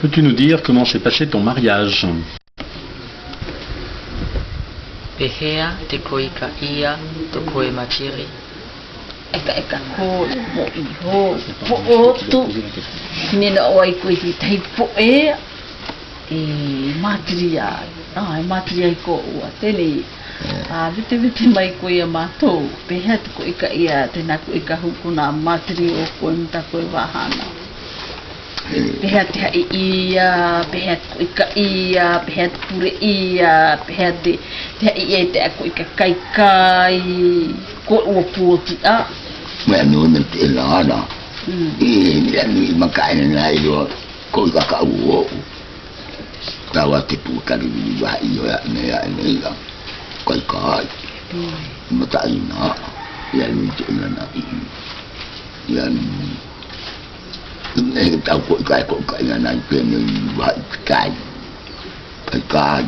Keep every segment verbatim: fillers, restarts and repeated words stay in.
Peux-tu nous dire comment s'est passé ton mariage ? Pehea te ko ika ia to koe matiri? Eka eka ko mo iho po otu. Ni na wai ko i tahi po e. E matiri ai. A, e matiri ai ko ua teni. A, vete vete mai ko ia matou. Pehea te ko ika ia, te na ko ika huku na matiri o koe mita koe vahana. Pehea te ha'i ia, pehea te ko ika ia, pehea te pure ia, pehea te, te ha'i ia te a ko ika kaikai, ko ua puoti a. Mea nu ne te lana. Mm. I, mea nu i makaena na io, ko ika ka uo. Tawa te pu kari vili vaha io ia, ne ia, ne ia. Kaikai. Mm. Mata ina. Ia nu te lana i. Ia nu. Nei tau ko ika ko ika ia nai pe nei vaha i kai. Kaikai,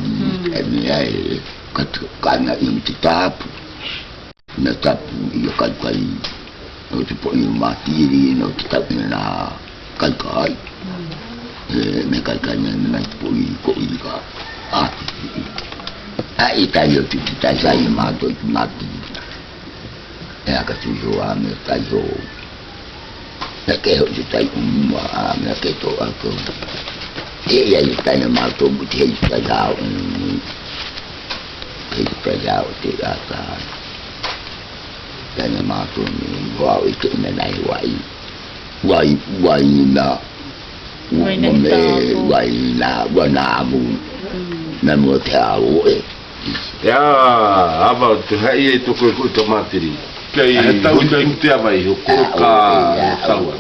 e nei ai, ka tu, ka na i te tapu. Na tapu ia kaikai. No te po i matiri, no te tapu na kaikai. E, me kaikai na, na te po i ko ika. A, a i tai o te, te tai sai ma to i matiri. E a ka tu iho a me tai ho. Na ke ho te tai umua a me ke to a to. E ia i tai na ma to mu te hei tai hao. Hei tai hao te a ta. Tai na ma to ni hao i te na nai wai. Wai, wai na. Wai na. Wai na, wai na mu. Mm. Na mu te hao e. Ia, ava te ha'i ai to koe ko ika matiri. Kai tau i te ava i hoko ka tau.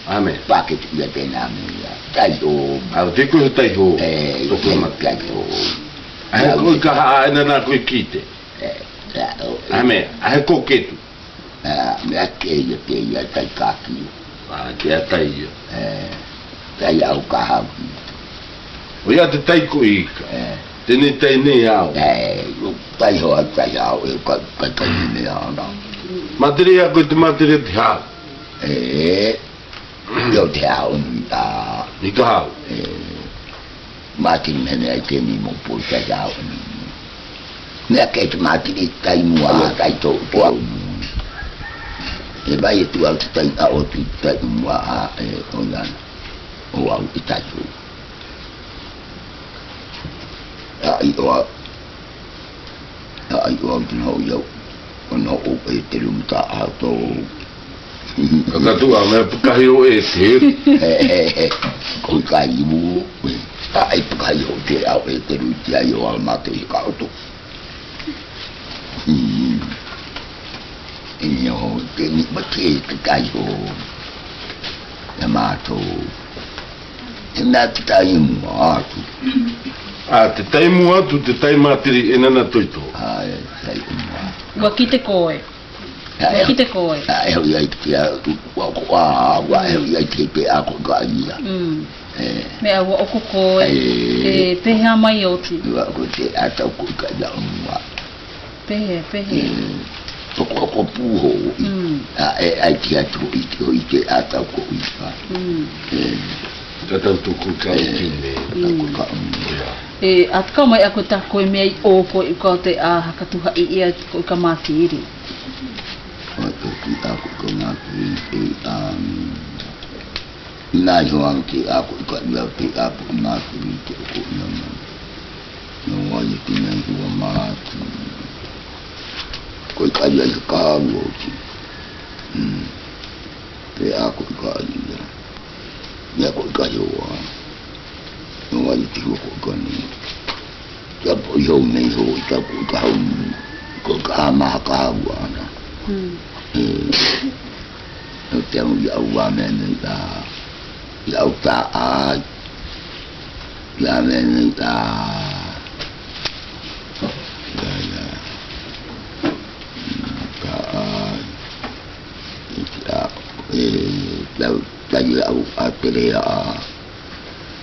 Amen. Pake tu ia te na me ia. Tai ho. A te ko tai ho. E, to koe matiri. Ai ko ka ha ai na na ko kite. E, ia, o. Amen. Ai ko ketu. A, mea ke ia te ia tai kaki. A, te ia tai ia. E, tai au ka hau ki. O ia te tai ko ika. E. Te nei tai nei au. E, o tai ho, tai au, e ka, ka tai nei au na. Matiri ia ko te matiri te hau. E. Io te hau ni ta. Ni ka hau. E, matiri mene ai te ni mo po ta hau ni. Mea ke te matiri tai mua, tai to, to au. E bai e tu au te tai a o tu tai mua a, e, o ia. O au i tai to. A i o au. Ai, o au te na o iau. O na o Peteru mita a to. Ka tu a mea pakahi o Peteru. Ko i kai mu. Ai pakahi o te a o Peteru te ai o au mato i ka o to. Io, te ni mate te kai o. Ia mato. Te na te tai mua atu. A, te tai mua atu, te tai matiri, e na na toito. A, e, tai mua. Ua kite koe. Ua kite koe. A, e hoi ai te a, ua ko a, ua e hoi ai te pe a ko ka ia. Mm. E. Mea ua oko koe. E. Te, te ha mai oti. Ua ko te a tau ko ka ia mua. Pehe, pehe. Mm. Toko, toko puho. Mm. A, e, ai te atu i te, i te a tau ko i pa. Mm. E. Ka tau toko ka i te me. Mm. Tau ko ka, mm. E, a te ka mai a ko ta ko e mea i o ko i ka te a haka tuha i ia ko i ka matiri. Ai, o ki a ko i ka matiri, e, a, mm. Nai ho ang te a ko i ka ia te a ko i matiri te o ko i na. No wai te nai hua mati. Ko i ka ia i ka hau oti. Mm. Te a ko i ka ia. Ia ko i ka hua. No wai te hua ko i ka ni. Te a po i hau nei ho, te a ko i ka hau. Ko i ka hama ka hau ana. Mm. E. No te au ia ua me nei ta. Ia au ta ai. Ia me nei ta. Ia, ia. Ta ai. Ia, e, ta, ta ia au a tere a.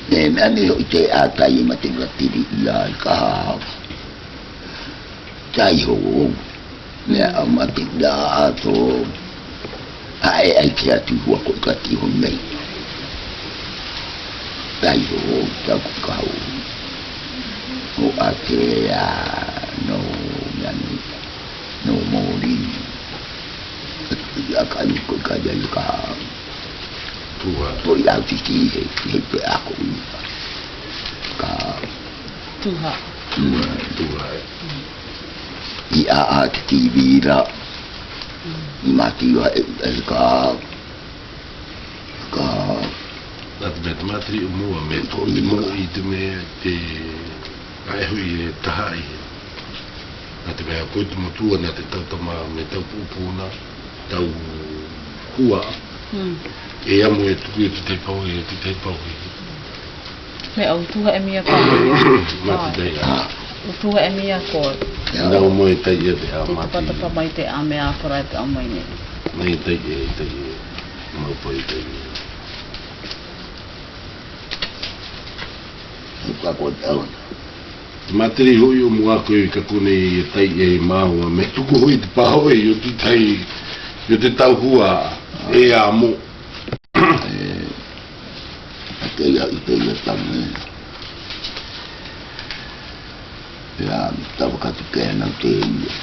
Ne, me ani ho i te a tai ma te vatiri ia i ka hau. Tai ho. Mea au mati da ato. Ae, ai te atu hua ko i ka ti ho nei. Taiho, tau kau. O ate a, no, yani, no mori. Ia kai ko kai ai ka. Tuha. Ko ia titi he, he pe ako ia. Ka. Tuha. Tuha. Tuha. I a a titi vira. Mm. I mati wa e, e ka. Ka. Nā te mea te matiri o Mua, me ko i mo i te mea te, a e hui e taha i. Nā te mea ko i te motua, nā te tau tama, me tau pupuna, tau hua. Mm. E amo e tuku e te tahi pau, e te tahi pau e. Me au tuha e mia ko. Mati dai a. Au tuha e mia ko. Nā o mo e tai e te a te mati. Tapa tapa mai te a mea a kora e te a mai ne. Mai tai e, tai e. Mau pai tai e. Ka ko te aona. Matiri hoi o Mua ko i ka kone i e tai e mau a me tuku hoi te pau e, o te tai, o te tau hua, e amo. E, a te ia i te ia tame. Ia, tau ka tuke na te ia.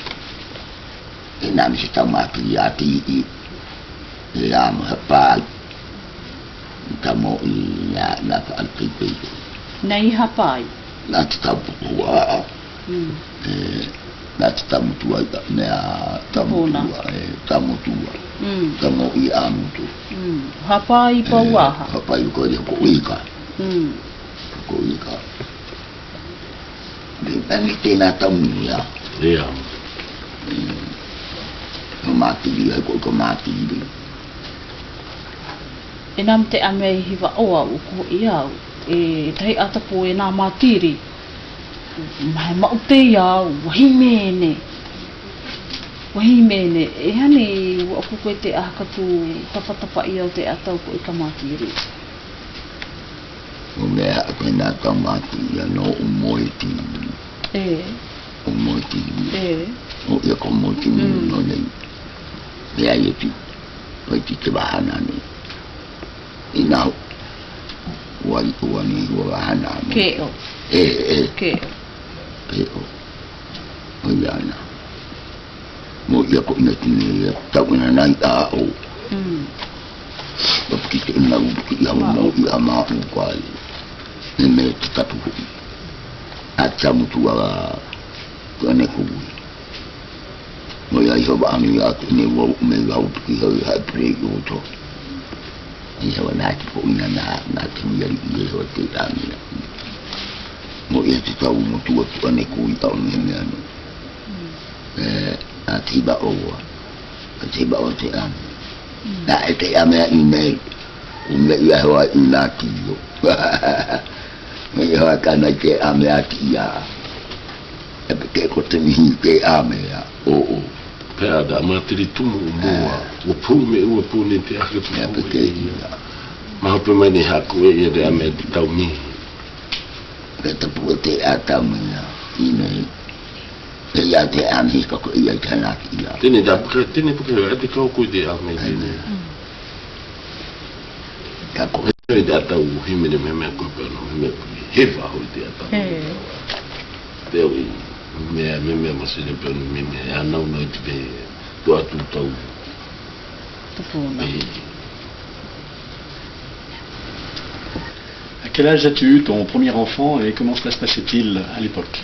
E nā mi se tau mati ia te i. Ia, mo hapai. Tamo i, ia, na pa al pei pei. Nā i hapai. Nā te tau pukua. Mm. E, nā te tau motua, nā tau motua, e, tau motua. Mm. Tamo i a motu. Mm. Hapai pau aha. Hapai ko ia ko ika. Mm. Ko ika. Ni, ani te nā tau mia. Ia. Mm. Ko matiri, ai ko, ko matiri. E nā mate a mea i hiva oa u ko ia u. E tahi a tapu e nā matiri. Mai mau te ia u, wahi mene. Wahi mene. E hani, ua kuko e te a katu, tapa tapa ia te a tau ko i ka matiri. O mea hake nā tau mati ia no o moiti. E. O moiti. E. O ia ko moiti no nei. Mea ia ti. Pai ti te vahana nei. I nau. Wai ua nei ua vahana nei. Ke o. E, e. Ke o. Ke o. O ia na. Mo ia ko ina tine ia tau ina nai a o. Mm. Ba piki te ina u piki ia mo ia ma u kai. Ne me te tatu hu. A tamu tua ko ane ko ui. Mo ia iho ba ami ia ko ine ua u me ia u piki ia ha pre i o to. Ia wa na ti ko ina na, na ti ia ia wa te ami ia. Mo ia te tau mo tua ko ane ko ui tau ne me ane. Mm. E, a te hiva oa. A te hiva oa te ame. Mm. Na e te ame a i nei. U me ia hoa i na ti o. Me ia hoa ka na te ame a ti ia. E pe ke ko te mihi te ame a. O, o. Pe a da matiri tumu u mua. E. Ua pu me ua pu ni te ake tumu e. E pe ke ia. Maha pe mai ni haku e ia te ame te tau mihi. Pe tapu e te a tau mihi. I nei. Te ia te ame ka ko ia te hanaki ia. Tene da puke, tene puke, e te kau ko te ame tene. Ka ko. E te a tau himene me me ko pe no me he va ho te a tau. He. Te o i me me me ma se le pe no me me a nau nau te pe to atu tau. Tupuna. E. À quel âge as-tu eu ton premier enfant et comment cela se passait-il à l'époque ?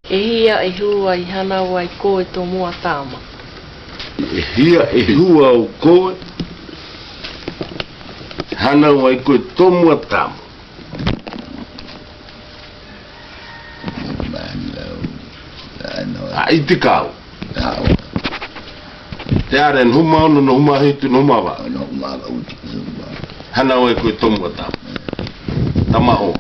E hia, e hua i hana ai koe to mua tama? E hia, e hua o koe hana ai koe to mua tama? A i te kau. Te are numa ono, numa hitu, numa va. Hana ai koe to mua tama? Tama o.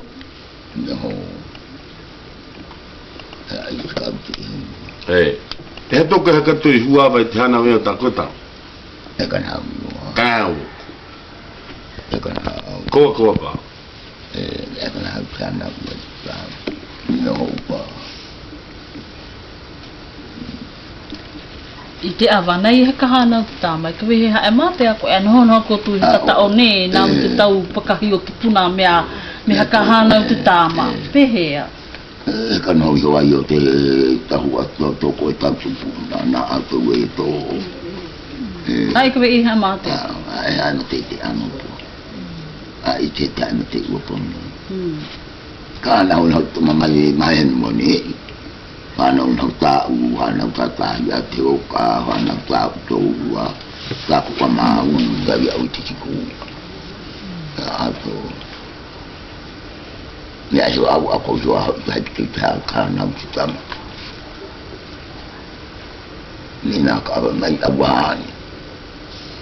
E. Te he toka he ka tui hua vai te hana veo ta kota. E ka na hau. Ka na hau. E ka na hau. Koa, koa pa. E, e ka na hau te hana veo ta. Ni no pa. I te ava nei haka hana u te tama, i ka vehe ha'e mate ako, e naho naho ko tu i haka tao nei, na mo te tau pakahi o tupuna mea, mea haka hana u te tama, pehea. E, ka naho i hoa i o te tahu ato to ko e tau tupuna, na ato e to. E. Ai ka vehe ha'e mate. A, ai, ai, mate te ano po. Ai, te ta mate ua po nei. Hmm. Ka naho naho to mama e, ma en mo nei. Hana u nau tau, hana u tatahi a te oka, hana u tau toua, taku ka mau, tahi au i te tiku. Ato. Mea hio au ako hio au i te hiki te haka nau te tama. Nei na ka ava mai a vahani.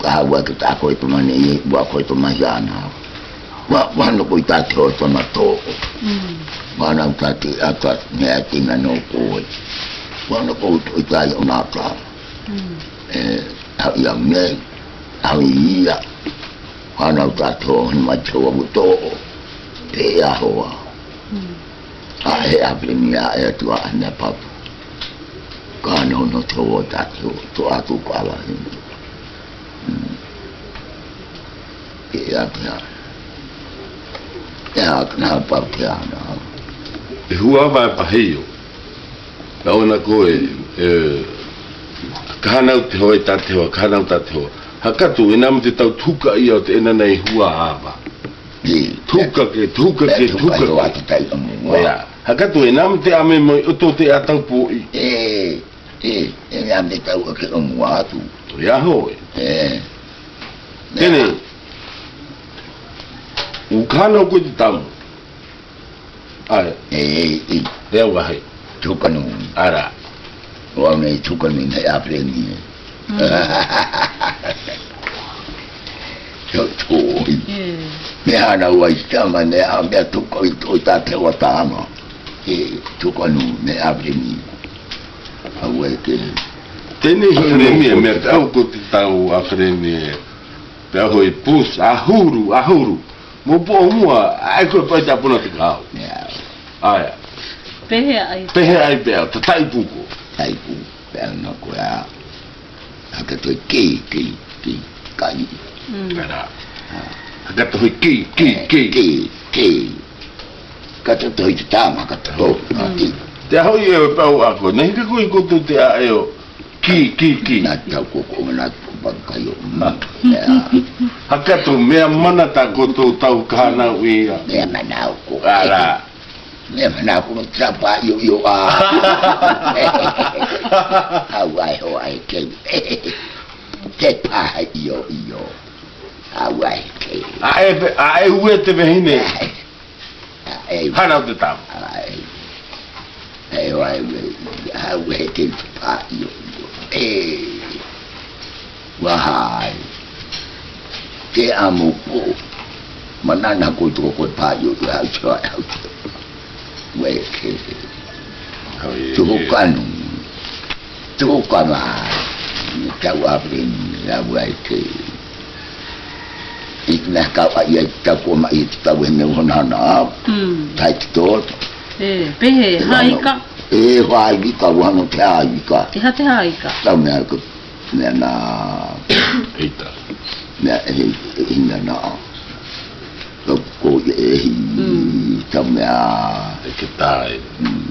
Ka haua ke ta ko e toma nei, bua ko e toma hiana. Wa, wa no ko i ta te ho toma to. Mm. Wa na u ta te ata, ne a te na no ko e. Wa no ko i ta i o na ta. Mm. E, ha ia me, ha ia. Wa na u ta te ho, ma te ho a to. Te a hoa. Mm. A he a premier e tu a ne pap. Ka no no to ta to, to a tu ka la. Mm. Ke a te a. Ke a na pap ke a na. E hua va e pahio. Ka ona ko e, e, ka hana u te hoa i ta te hoa, ka hana u ta te hoa. Haka tu, e na mo te tau tuka i o te e na nei hua ava. Tuka ke, tuka ke, tuka ke. Oia. Haka tu e na mo te ame mo i oto te a tau po i. E, e, e na mo te tau ake o mua atu. Oia ho e. E. Tene. U ka hana u ko te tau. Ai. E, e, e. Te au vahe. Tuka nu. Ara. Wa nei tuka nu nei a premier. Mm. Tō, tō. Mm. Me hana ua i tama ne a mea tuka i tō i ta te ua tama. E, tuka nu ne a premier. Au e ke. Tene hi ne mea, mea au ko te tau a premier. Pea hoi pus, ahuru, ahuru. Mo po mua, ai ko pai ta puna te kau. Ia. Ai. Pehea ai. Pehea ai pea, ta tai puko. Tai pu, pea na ko ia. Haka to ke, ke, ke, kai. Mm. Pera. Haka to ke, ke, ke. Ke, ke. Ka to to i te tama, ka to. Mm. Te aho i e pau ako, na hika ko i ko to te a e o. Ki, ki, ki. Na tau ko ko na ko ba ka i o. Haka to mea mana ta ko to tau ka na u ia. Mea mana ko. Ara. Mea mana ko tra pa io io a. Au ai ho ai ke. Te pa io io. Au ai ke. A e, a e ue te vehine. Ai. Hana te tama. Ai. Ai, ai, ai, ai, ai, te pa io. E. Wa hai. Te amo ko. Manana ko to ko pa io, ai, ai, ai. Weke. Tuhu kanu. Tuhu kama. Tau a prin, la weke. Ikna kau a ia tau ko ma i tau e me hona na. Mm. Tai tō. E, pehe, haika. E, haika, wa no te haika. Te ha te haika. Tau me haika. Mea na. Eita. Mea e, e, mea na. Tau ko e, e, tau mea. E ke tai. Mm.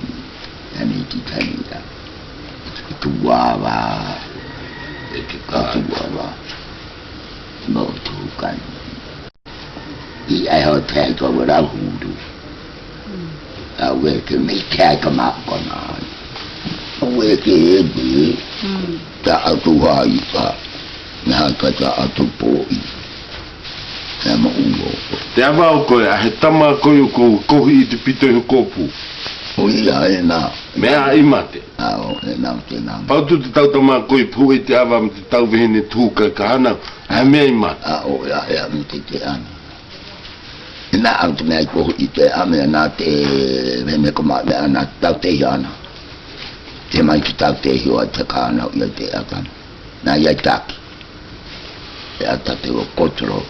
Ani ki tani ta. Tuava. E ke tai. Tuava. No tukan. I ai ho te ko wa ra huru. A weke me te ai ka ma ko na. A weke e be. Mm. Ta a tu hai ka. Na ka ta a tu po i. Ka ma u o. Te ava o koe, a he tama koe o ko, kohi i te pito i ho kopu. O ia e na. Mea i mate. A o, e na te na. Pau tu te tau tama koe pu i te ava mo te tau vehine tuka ka hana. A mea i mate. A o, ia, ia, mo te te ana. Na, au te mea i kohi i te a mea na te, me, me ko ma, mea na, tau te hiana. Te mai ki tau te hio a te ka na, ia te a ka. Na, ia taki. E a ta te o kotoro.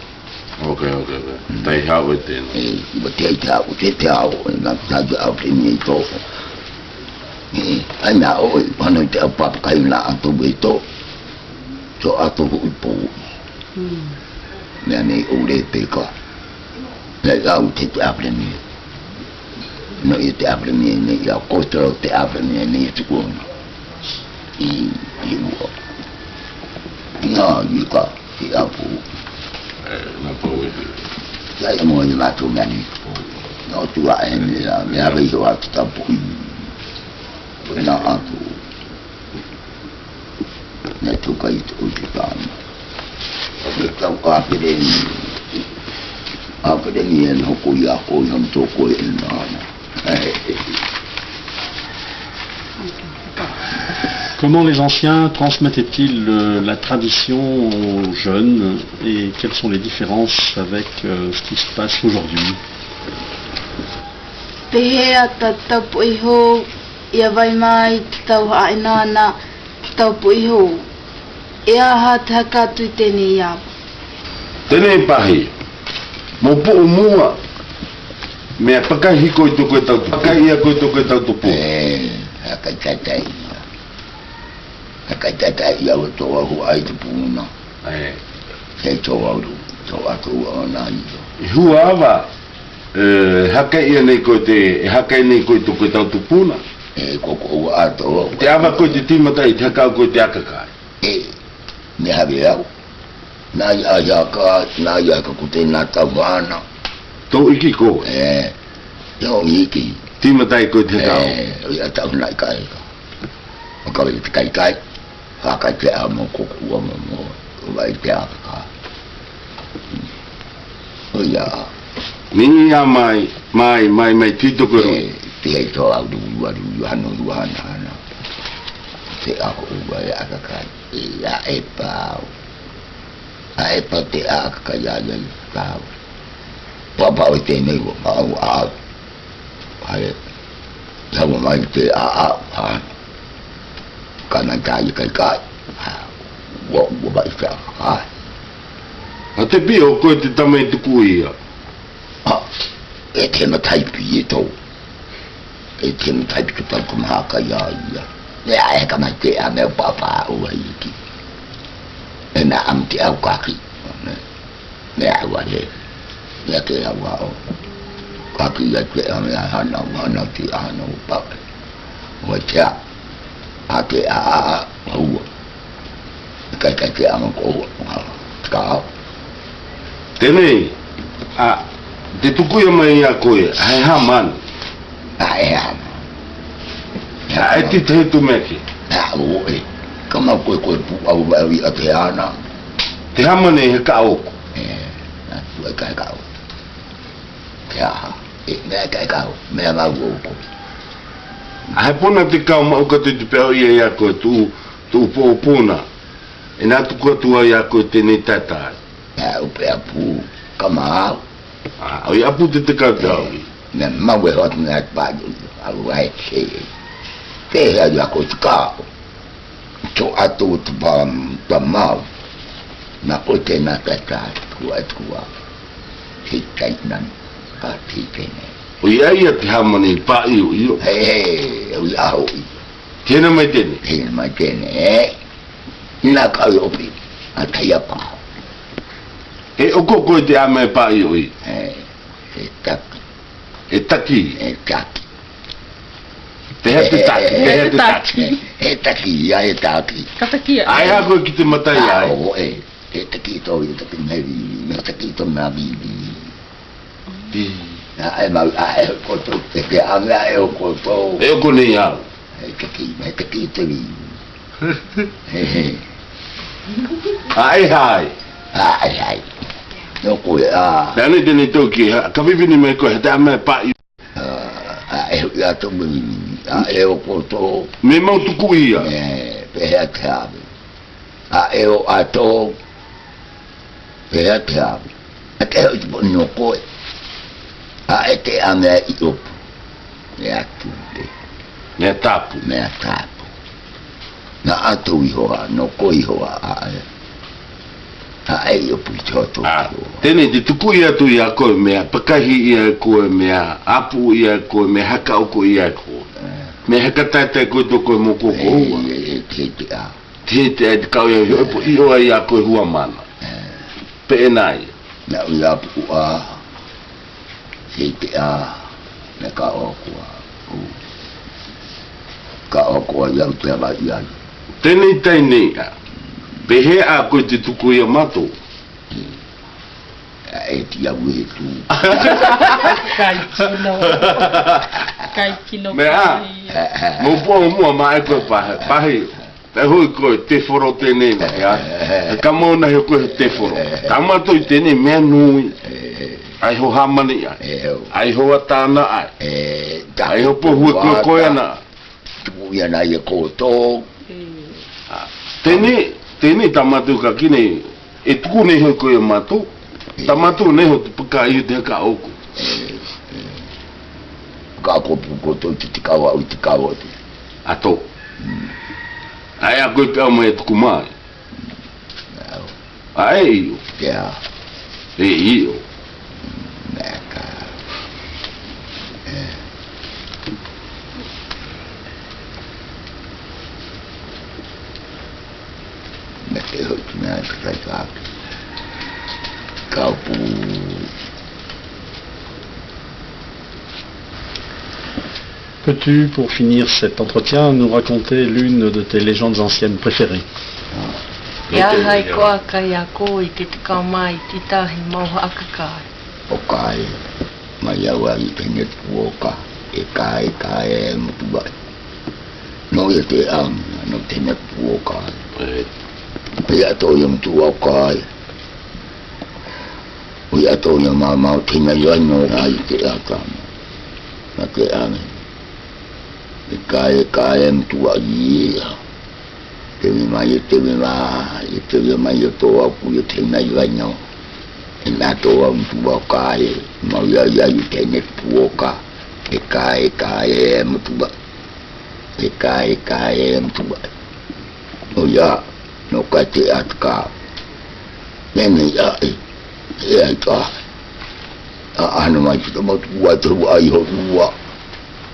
Ok, ok, ok. Mm. Tai hau e te na. E, i ba te ai te au, te te au, na, ta te au te ni to. E, ai na o, i pano i te au papa kai na, a to be to. Tao ato hu i po. Mea nei o re pe ka. Nei au te te apre mi. No i te apre mi nei au ko te te apre mi nei tu ko. I, i u. Na, i ka, i apu. E, na po e. Ia, ia mo ni matu mea ni. No tu a e ni la, mea re i o atu tapu. Na atu. Nei tu kai tu uti tana. Nei tau ka kere ni. A kere ni en hoko ia ko i hon to ko en nana. Comment les anciens transmettaient-ils, euh, la tradition aux jeunes et quelles sont les différences avec, euh, ce qui se passe aujourd'hui ? Pehē a tau pu'i hou, i a vai mai te tau ha'inana, te tau pu'i hou. E aha te haka tui tenei ia? Tenei pahi. Mo pu'u mua. Mea pakahi koe to koe tau tu. Pakahi ia koe to koe tau tu pu. E, haka tatai ia. Haka tatai ia o to a hu ai te puna. E. Te to a ru, to a to a na i. I hua ava. E, haka ia nei koe te, e haka nei koe to koe tau tu puna. E, ko ko ua ato. Te ava koe te tima tai, te haka koe te aka kai. E, ne have au. Na ia ia ka, na ia ka ko te na tau vana. To iki ko. E, to iki. Tima tai koe te haka. E, ia tau na kai ka. Ka te kai kai. Haka te amo ko ko ua mo mo. Vai te aka. Oia. Mini ia mai, mai, mai, mai, tito ko. E, te to au du, ua du, ua no, ua na, na. Te ako ua e aka kai. Ia e pau. A e pau te aka kai ia ia pau. Pau pau te nei ua pau au. Ai, tau mai te a, a, a. Ka na kai kai kai. A, ua, ua bai te a, a. A te pio koe te tama i tuku ia. A, e te matai pio to. E te matai pio to ko maha kai ia ia. E a e ka mai te a me papa ua iki. E na am te au kaki. Mea ua le. Mea te ua o. Kaki ia te a mea hana, hana te a hana o pa. Ua te a. A te a a a. Ua. Kai kai te a ma ko ua. Ka. Tenei. A. Te tuku ia mai ia koe. Hai haman. A e haman. A e ti te tu meki. A o e. Kama koe koe pu au au i a te ana. Te haman e he ka oko. E, na, tu e ka ka o. Te aha. E, mea ka ka o. Mea ma o ko. A he pona te ka o ma o ka te te pea o ia ia ko tu, tu po pona. E na tu ko tu a ia ko te ne tata. Mea o pea pu. Ka ma au. A, o ia pu te te ka ka o. Mea ma we hot mea pa. A o ai se. Te he a ia ko te ka o. To ato te pa, pa mau. Na ko te na ka ta, tua, tua. Te tai nan, ka te te ne. O ia ia te haman i pa io, io. He, he, o ia ho i. Tena mai tene. Tena mai tene, e. Na ka io pi. A tai a pa. E oko ko te ama e pa io i. He, he tak. E taki. E taki. Te he te taki, te he te taki. E taki, ia e taki. Ka taki ia. Ai a koe ki te mata ia. A o e. E taki to, e taki me vi, me taki to me vi. Ti. A e ma, a e koto, e ke a me a e o koto. E o ko nei au. E taki, me taki te vi. He he. A e hai. A e hai. No ko e a. Tane tene toki ha, ka vivini mai ko he te ama e pa i. A, a e hui ato me, a e o koto. Me mau tuku ia. E, pehē a te ave. A e o ato. Pehē a te ave. A te hui tuku no koe. A e te ama i opu. Me a tu te. Me a tapu. Me a tapu. Na ato iho a, no ko iho a, a e. A e io pu i te hoto. A, tene te tuku ia tu ia koe mea, pakahi ia koe mea, apu ia koe mea, haka oko ia koe. E. Mea haka tata koe to koe mo ko ko ua. E, e, e, te, te, a. Te, te, te kau ia, ia, po, io ai a koe hua mana. Pē nai. Na u ia pu a. Te, te a. Na ka o koa. U. Ka o koa ia u te ala ia. Tenei tai nei a. Pē hē a koe te tuku ia matou. A e tia wetu. Kai kino. Kai kino. Mea. Mo po mo ma e ko pa, pa he. Te hoi ko te foro tenei na, ia. Ka mo na he ko te foro. Tama toi tenei mea nui. Ai ho hamani ai. Ai ho atana ai. Ai ho po hue ko ko ia na. Tuku ia na ia koto. Tenei, tenei tama toi ka kine. E tuku nei hoi ko ia matou. Tama toi nei ho te paka i te ka oko. Ka ko pu koto te te kawa u te kawa te. Ato. Ai a koe pē a mai e tuku mai. Ai io. Ia. E io. Naka. E. Naka e hoi tu na ka ka. Ka pu. Peux-tu, pour finir cet entretien, nous raconter l'une de tes légendes anciennes préférées ? Ia hai ko a kai a koe i te te kau mai te tahi mau haka kai. O kai, mai au a i te ne puoka, e kai, kai e mutu bai. No ia te ang, no te ne puoka. Ia to ia mutu o kai. Ia to ia mama o te ne ia no ai te aka. Na ke ane. E kae, kae mutu a ia. Te me mai, te me mai, te me mai o to aku ia te nai vainao. E na to a mutu a kae, mau ia ia i te ne puoka. E kae, kae mutu a. E kae, kae mutu a. No ia, no ka te atka. Nene ia e, e ai ka. A, ano mai kita mau tua te hua i ho ua.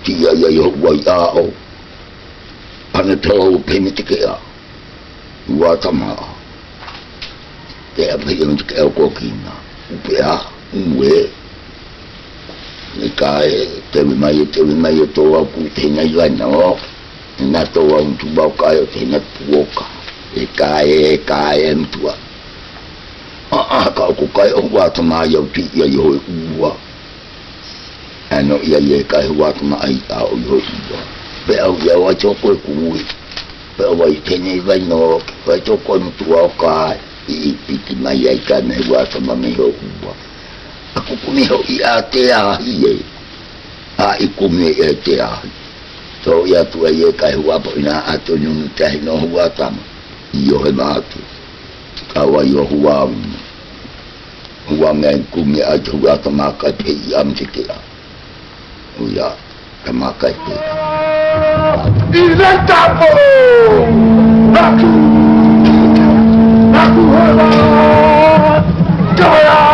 Ti ia ia i ho ua i a o. Ano te hua u pene te ke a. Ua tama a. Te a pene te ke a ko kina. U pe a, u e. E kae, te me mai, te me mai, to a ku te nai vainao. Na to a mutu a kae o te ne puoka. E kae, e kae mutu a. A, a, ka ko kae o ua tama ia u ti ia i ho ua. Ano ia ia e kae ua tama ai a o i ho ua. Pe au ia ua to ko e kui. Pe au ai te ne vainao, pe to ko e mutu a kae. I, i piti mai ai ka ne ua tama me ho ua. A ku kumi ho i a te ahi e. A i kumi e te ahi. To ia tu ai e kae hua po ina a to nunu te ahi no hua tama. I o he matu. Ka ua i o hua unu. Hua me ai kumi ai te hua tama ka te i am te ke a. Uia. Tama ka te. I le tapo. Naku. Naku hua. Kaya.